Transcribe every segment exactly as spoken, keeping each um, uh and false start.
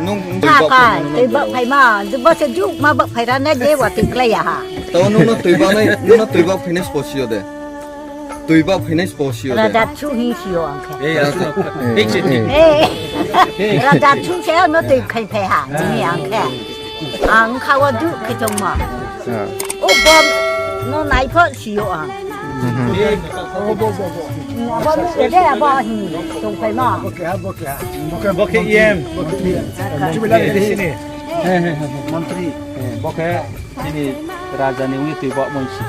Nung, nung twi bak phai, twi bak phai ma, bo se juk ma bak phai ra na je wa twi klai ya ha. Tao nung no twi bak nai, nung no twi bak phai nai spo sio de. Twi bak phai nai spo sio de. Raja chu hi sio ang khe. Eh, ya, chu. Eh, eh. Eh. Raja chu se no twi khai phai ha, ni ang khe. Ang kha wa du khe chong ma. Ah. O bom no nai pho sio ang. Mhm. Abo ni ede abo hi tong pai ma. Bo khe, bo khe. Bo khe, bo khe E M. Bo khe E M. Chubila de sini. Mantri. Bo khe chini raja ni ungwi twi ba mon si.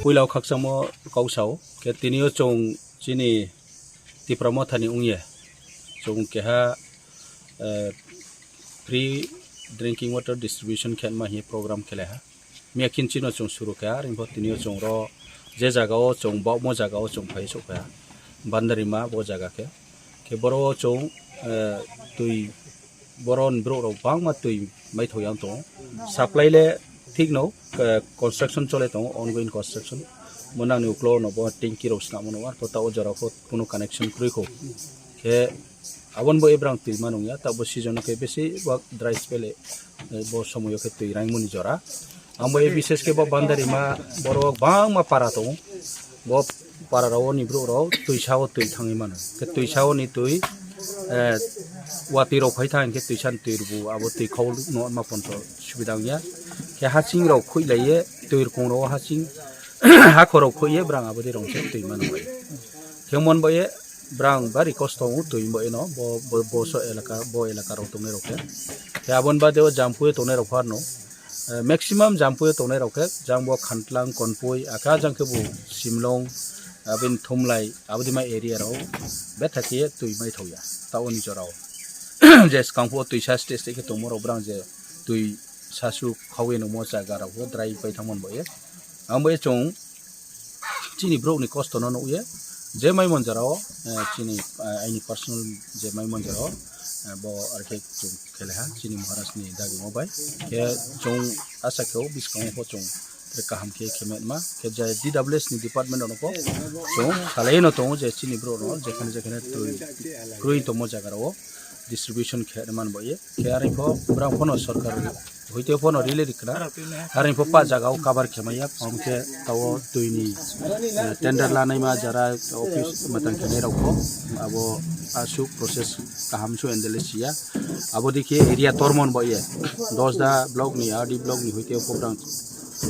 Puila o khakchangmo kok sao. Khe tini o chwng chini Tipra Motha ni ungye. Chwng keha, eh, free drinking water distribution khe ma hi program khe lai ha. Miya khin chino chwng suru kha, ringpho tini o chwng ro je jaga o chwng baumo jaga o chwng phai sok kha. Bandarima bo jaga khe. Khe boro o chwng, eh, twi boro ni borok rok bangma twi mai thok yang tongo. Supply le thik no, eh, construction chole tongo, ongoing construction. Mo nang ni uklo no bo tanki rok swnam mano, arpho ta o jora pho kuno connection kwrwi kho. Khe aboni bo ebrang twi ma nung ya, ta bo season khe besi bo dry spell, eh, bo somoyo khe twi raimoni jora. Ang bo e bises khe bo Bandarima borok bangma para tongo. Bo para rao ni borok rao twisa o twi thangwi mano. Khe twisa o ni twi, eh, watwi rok phai thang khe twisa ni twi rwbu abo twi khau no ma ponto subida wngya. Khe hasing rok khui lai ye twi rwkong rao hasing hakhor rok khui ye brang abo de rong se twi mano. Khe mon bo ye brang bari kosto wngo twi bo eno bo, bo, bo so elaka, bo elaka rok tongnai rok khe. Khe aboni bade o Jampui tongnai rok pharno, eh, maximum Jampui tongnai rok khe, jang bo Khantlang, Konpui, aka jang khe bo Simlong, abini Thumlai, aboni ma area rok betha khe twi mai thok ya, ta oni jora o. Je skang pho twi sa stage khe tongmo rok brang je twi sasu khawi nungmo jaga rok bo dry pai thangmani bo ye. Ang bo ye chwng chini borok ni kosto no nukye, je mai monjara o, eh, chini, eh, aini personal je mai monjara o, eh, bo arkhe chwng khelaiha chini Maharaj ni dagimo bai. Khe chwng asa khe o bwskango pho chwng tre kaham khe khemetma khe je D W S ni department rok no pho chwng salai no tongo je chini borok no jekhane jekhane twi kwrwi tongmo jaga rok o distribution khe man bo ye. Khe arwi pho brang pho no sorkar hoite pho no rili rikna. Arwi pho pa jaga o cover khe maya, pom khe tao twi ni, eh, tender lanai ma jara office matang khe nai rok pho abo asuk process kaham su endele siya. Abo dikhe area tormon bo ye. Dosda block ni, R D block ni hoite pho brang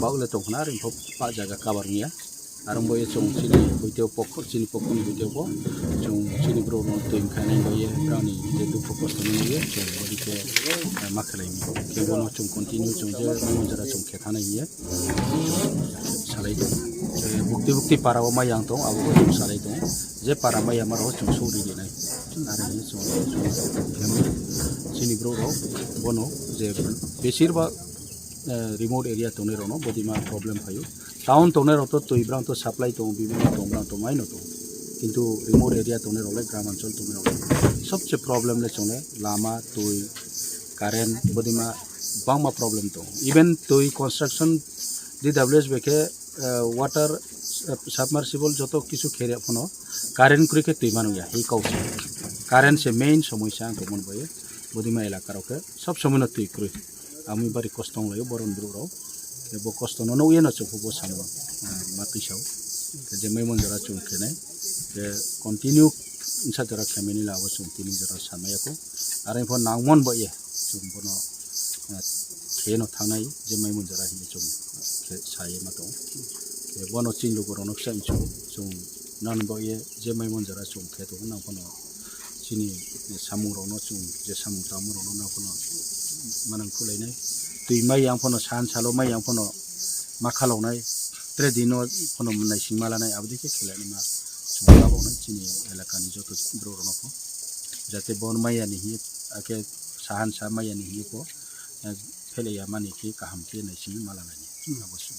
bak le tong khna, arwi pho pa jaga cover niya. Arong bo ye chwng chini hoite pokho, chini pokho ni hoite bo chwng chini borok no twi khainai bo ye brani je dukhu kosto ni ye chwng bo dikhe, eh, ma khlai mi. Khe bono chwng continue chwng je mung jora chwng khe thanai ye salai tong. Eh, bukti bukti para o mai yang tong, abo bo chwng salai tong. Je para mai yang ma ro chwng suri di nai. Are ni chwng, chwng khe chini borok rok bono je besir bak, eh, remote area tongnai rok no bodi ma problem phaio. Town tongnai rok to twi brang to supply tongo, bibhinno tongo, brang to mai no tongo. Kintu remote area tongnai rok le, gram anchol tongnai rok le sobse problem le chongle lama, twi, current, bodima bangma problem tongo. Even twi construction D W S bai khe, eh, water, eh, submersible joto kisu khere phano current kwrwi khe twi manu ya, hi kau se. Current se main somosya ang tongmani bai bodima elaka rok khe sob somoi no twi kwrwi. Ami bari kosto wng laio boron borok rok. Khe bo kosto no nugwi no chwng bo samo, ah, ma twi sao. Khe je mai mon jora chwng khenai. Khe continue wngsa jora khe mani labo chwng tini jora samaya ko. Are pho nangmon bo ye chwng bono, ah, khe no thangnai je mai mon jora hinwi chwng khe saye ma tongo. Bono chini lukurokno kisa inchu chwng nani bo ye je mai manjara chwng khe tongo nang phano chini samung rokno chwng je samung tangma rokno nang phano manang khulainai. Twi mai yang phano san salo mai yang phano ma khaloknai, tre dino phano naising ma lanai, aboni khe khelainai ma chwng taboknai chini elakani joto borok rokno pho, jate bo maya ni hiye ake sahan sa maya ni hiye pho, eh, phele ya mani khe kaham khe naising ma lanai. Abo se.